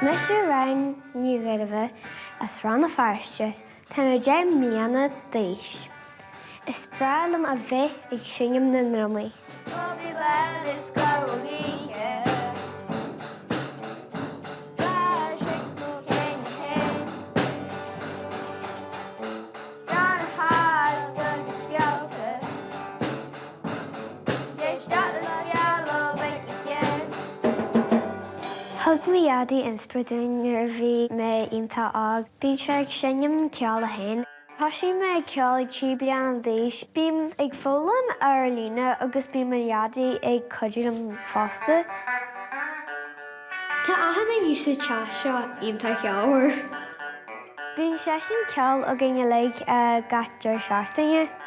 Mise Ryan Ní Ghairbhith as Rann na Feirste. Tá mé 10 mbliana d'aois. Is breá liom a bheith ag seinm na ndrumaí. Thug mo dhaidí inspioráid dúinn nuair a bhí mé iontach óg. Bíonn sé ag seinm ceoil é féin. Thosaigh mé ag ceol ag 3 bliana d'aois. Bím ag foghlaim ar líne agus bíonn mo dhaidí ag cuidiú liom fosta. Tá achan duine sa teach seo iontach ceolmhar. Bíonn seisiún ceoil againn uilig gach deireadh seachtaine.